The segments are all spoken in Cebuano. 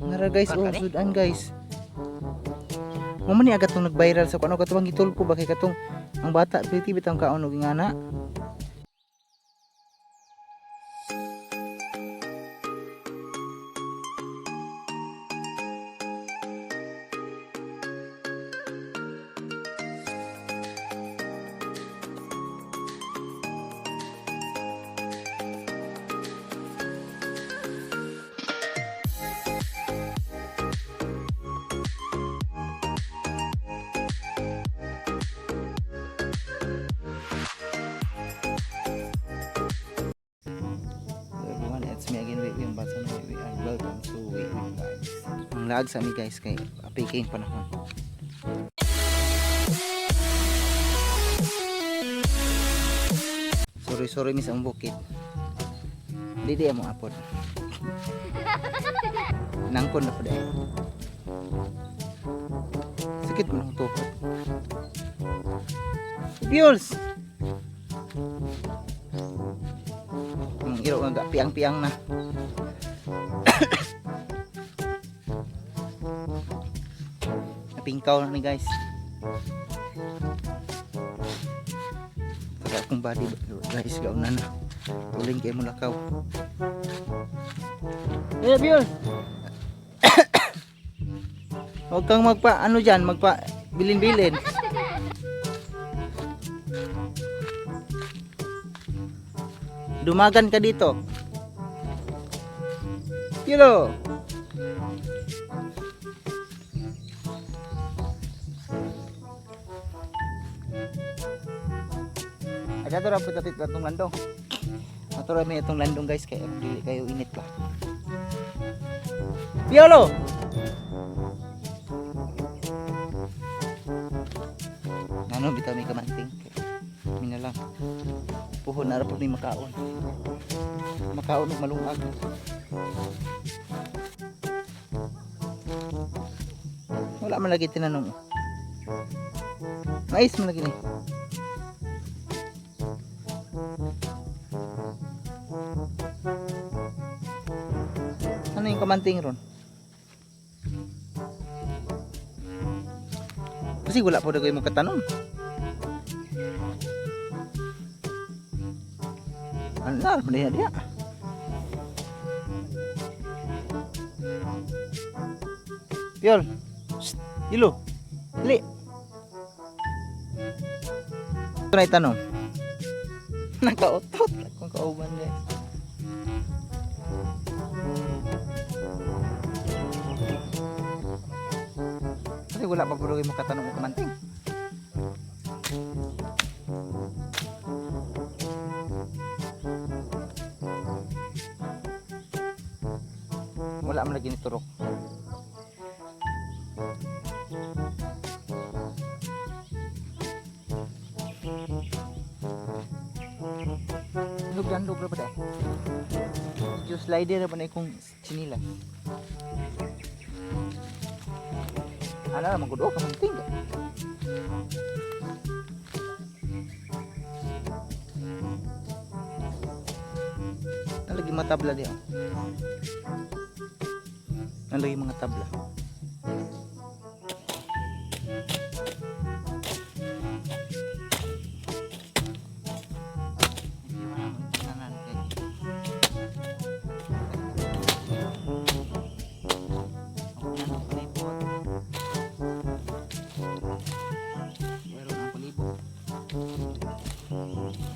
Nara guys, oh, sudan guys. Mo man ni agad tong nag-viral sa kuno katong gitulpo ba kay katong ang bata pretty bitang kaon og ingana. Hello everyone, it's me again, Wait Wait Batson Wait Wait, and welcome to Wait Wait Vibes. Ang laag sa mi guys kay apay kayong panahon. Sorry, sorry miss ang bukid. Di di mo apod. Nangkon na po eh. Sakit mo ng tukot. Piyols! Ang iro nga piang-piang na. Napingkaw na ni guys. Saka akong body guys, gauna na. Uling kayo mo lakaw. Eh, Biol! Huwag kang magpa, ano dyan, magpa, bilin-bilin. Dumagan ka dito. Kilo. Ada to ra po tapit atong landong. Ato ra may atong landong guys kay dili kayo init ba. Piolo. Ano bitaw may kamanting. Mina lang. Puhon na ra po ni makaon. Makaon og malungag. Wala man lagi tinanong. Mais man lagi ni. Ano yung kamanting ron? Kasi wala po na kayo katanong. Ano na, ano na diya? Piol. Shh, Ilo. Dali. Ito na itanong. Nakautot. Akong kauban guys. Kasi wala pa puro mo katanong o kamanting. Wala man lagi niturok. Lugdan-lug ra ba dai? Medyo slider ra ba na ikong chinilas. Ano naman gud oh, kamanting ka. Nalagi mga tabla diya. Nalagi mga tabla. Meron ang palibot.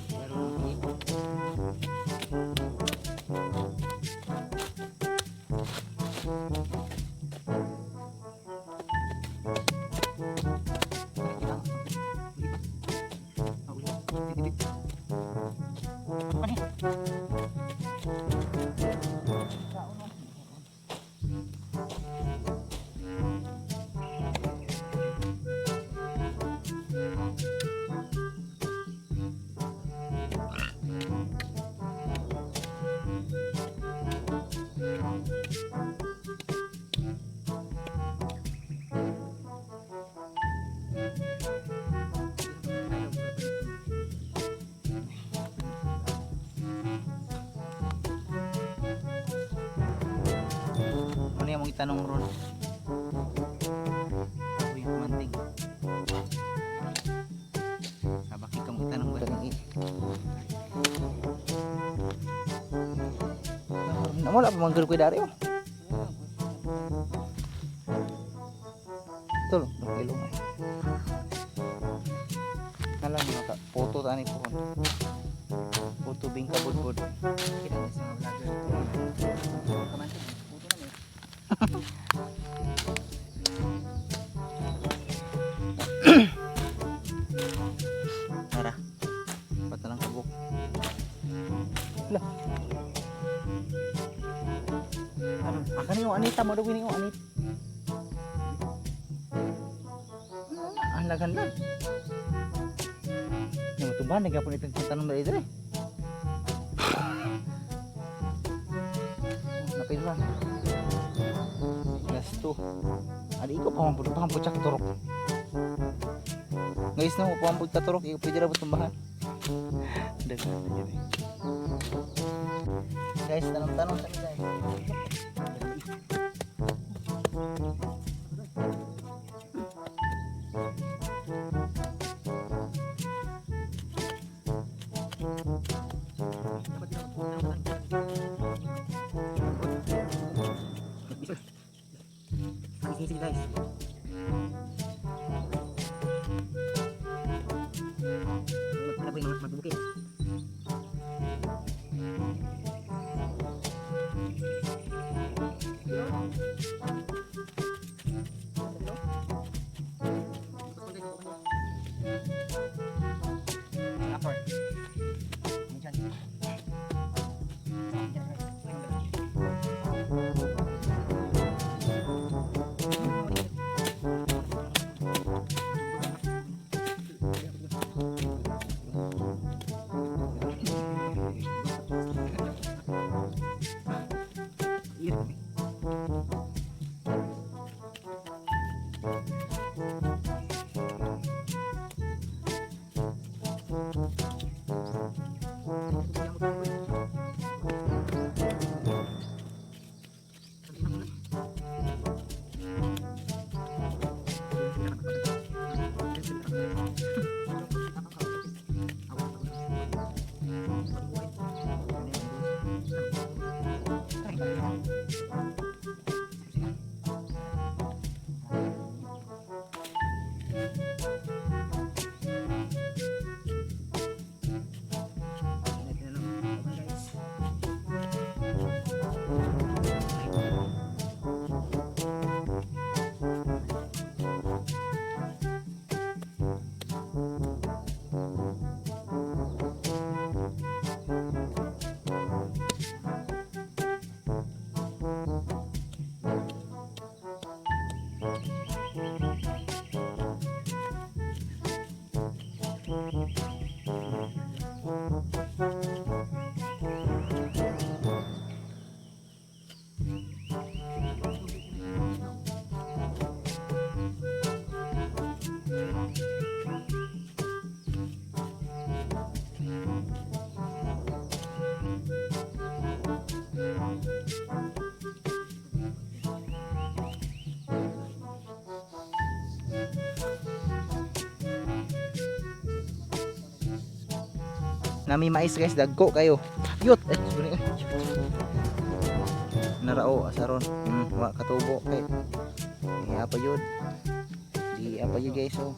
Meron ang palibot. Mo niya mong itanong ron. Ako yung kumanting. Sabaki ka mong itanong ba? Wala pa manggol ko dari oh. Tol, ilong ay. Nalang mga ka, photo tani po. Photo bing kabudbud. Kita na sa mga vlogger. Kamanting, puto na eh. Tara. Ba't na lang kabuk? Lah. Ano? Aka ni yung Anita, mo daw yung Anita. Ang laghan lang. Yung tumbahan, nagapon itong tanong na ito eh. Napil ba? Last 2. Adi ko pa man po, pa po turok. Guys, no, pa man po turok, iko pwede ra po tumbahan. Daghan na dyan eh. Guys, tanong-tanong kami, guys. Sige, guys. Ano ba yung mga magbukid? Upper. Diyan. Nami mais, guys, dagko kayo. Yut, ay sorry. Narao asaron. Wa katubo kay. Iya pa yun. Di apa yun, guys, oh.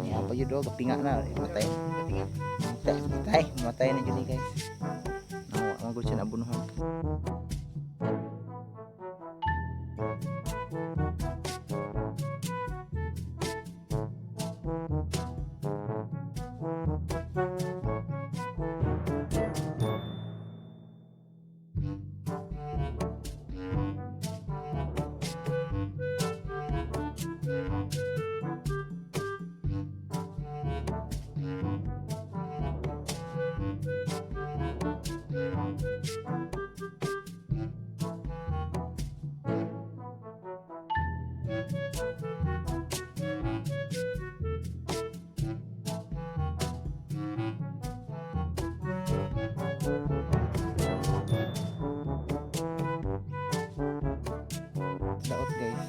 Iya pa yun oh, kapinga na, matay. Matay, matay, matay na yun eh, guys. Nawa, magul siya na abunuhan. Daot, guys.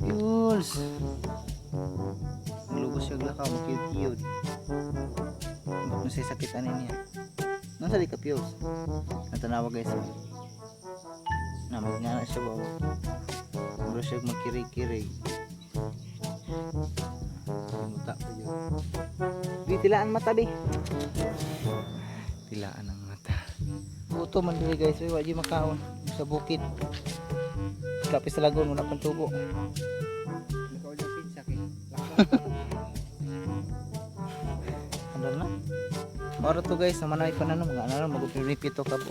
Yuls! Lugos siya lakaw, makiyod-kiyod. Bakit mo siya sakit ani niya? Nasa di ka, Pius? Natanawa, guys. Oh. Na magngana siya ba? Bro siya magkirig-kirig. Muta pa yun. Di tilaan mata di. Tilaan ang mata. Buto man diri, guys, uy, wa di makaon sa bukid. Kapis sa lagon wala pang tubo. Nakaul yung pizza kay. Ano na? Oro to, guys, naman ay panano mga ano magupipito ka bo.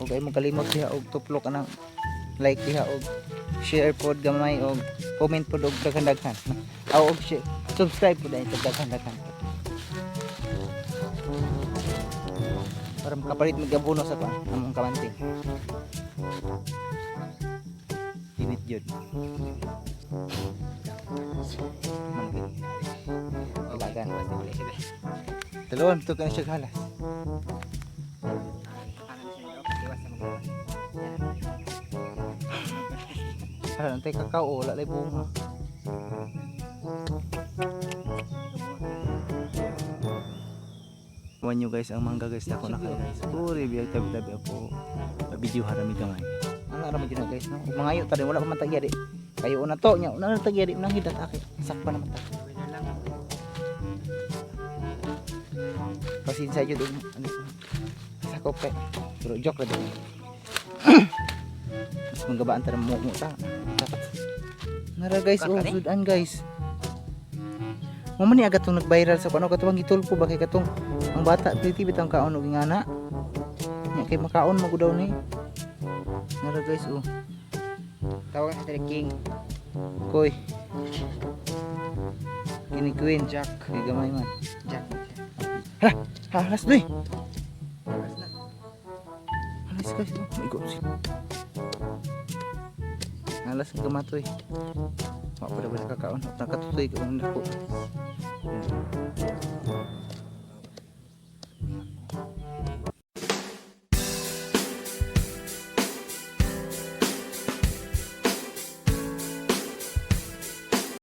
Og ay mo kalimot diha og tuplok anang like diha og share pod gamay og comment pod og daghan-daghan. Aw og share, subscribe pod ay daghan-daghan. Para makapalit magabuno sa pa among kamanting. Init yun. Manggit. Ilagan. Dalawa, ito ka na siya halas. Hala, nantay kakao, wala lay bunga. Wan nyo, guys, ang mangga, guys, ako na kayo, guys. Puri, biyag tabi-tabi ako. Video harami gamay. Ang aram dyan na, guys, no? Ug mangayo ta rin, wala pa man tagya di. Kayo una to, nya, una na tagya di, unang hidat aki. Sakpa naman ta. Pasensya jud og ano, sakop kay. Pero joke ra din. Mas manggabaan ta ng mo ta. Nara, guys, oh, sudan, guys. Mo man ni agad tong nag-viral sa kuno katong gitulpo ba kay katong ang bata pretty bitang kaon og ingana. Nya kay makaon mo daw ni. Nara, guys, oh. Tawag sa King. Koy. Kini Queen. Jack. Kay gamay man. Jack. Hala, halas doy. Halas na. Halas, guys, oh. Maigo si. Halas ang gamatoy. Wa pa daw kakaon. Nakatutoy ka man dako. Yan.